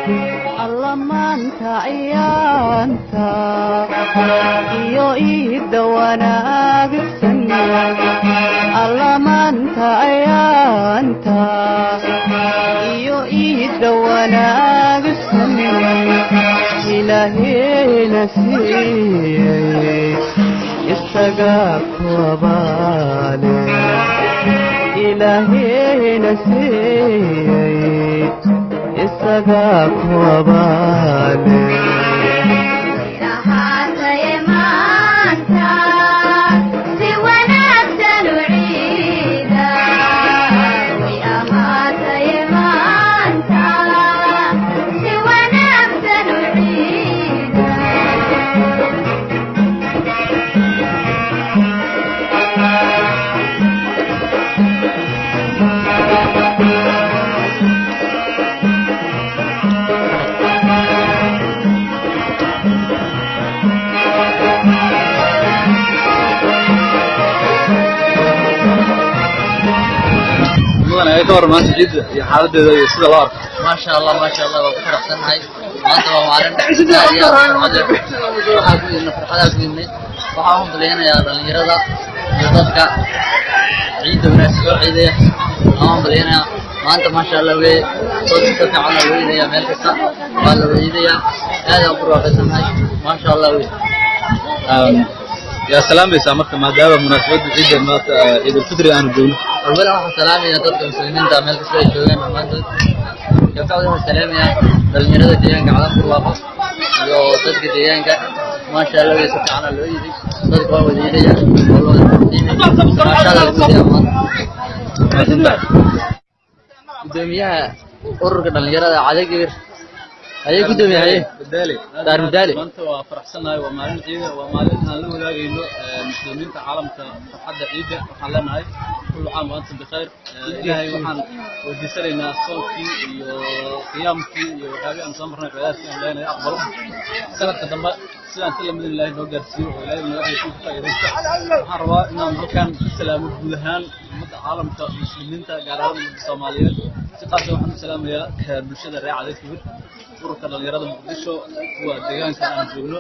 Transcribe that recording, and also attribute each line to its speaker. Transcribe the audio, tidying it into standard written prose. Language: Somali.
Speaker 1: Alla maanta ciyaanta iyo iidda wanaagsan, alla maanta ciyaanta iyo iidda wanaagsan ilaahayna siiyey, isagaa ku abaale. Ilaahayna siiyey, isagaa ku abaale.
Speaker 2: Ahaataye maanta si wanaagsan u ciida, way ahaataye maanta si wanaagsan u ciida.
Speaker 3: Mudan ay ka war maanta ciidda iyo xaaladeeda iyo sida loo arko?
Speaker 4: Maasha Allah, maasha Allah, waa ku faraxsannahay. Maanta waa maalin aad iyo aad u farxad leh. Waxaa ku idna farxadaa ku idnay. Waxaan u hambalyaynayaa dhalinyarada iyo dadka ciidda wanaagsan soo ciidaya. Waxaan u hambalyaynayaa maanta, maasha Allah weye, soo si fiican waa loo ciidayaa, meel kasta waa la wada ciidayaa. Aad aan ku raaxaysanahay, maasha Allah weye.
Speaker 3: Yaa salaamaysaa marka, maadaama munaasabadda ciidda maanta ciidulfitri aanu joogno?
Speaker 4: Awalan waxaan salaamayaa dadka muslimiinta meel kasta ay joogaan dhammaantood. Kabacdi waxaan salaamayaa dhalinyarada deegaanka Cadan Barwaaqo iyo dadka deegaanka. Maasha Allah wey, si fiican aa loo iiday, dadka waa wada iidaya, waa la wada farxiimay, maasha Allah lagu iidaya maanta. Gudoomiyaha ururka dhalinyarada Cadagibir, haye gudoomiye, haye.
Speaker 3: Madaale.
Speaker 4: Daar Madaale.
Speaker 3: Maanta waa faraxsanahay, waa maalin ciida, waa maalin aan la wadaagayno muslimiinta caalamka farxadda ciidda. Waxaan leenahay kullu caam wa antum bikhayr. Ilaahay waxaan weydiisanaynaa soonkii iyo qiyaamkii iyo waxyaabihii aan soo marnay cibaadaadkii aan leenahay aqbalo, sanadka dambe sidaan si lamid ilaahay noo gaarsiiyo oo ilaahay naga dhigo ku faa'iidaysta. Waxaan rabaa inaan halkan ku salaamo guud ahaan ummadda caalamka muslimiinta, gaar ahaan ummadda Soomaaliyeed. Si qaas ah waxaan u salaamayaa bulshada reer Cadayd Kibir, ururka dhalinyarada Muqdisho, kuwa deegaanka aan joogno.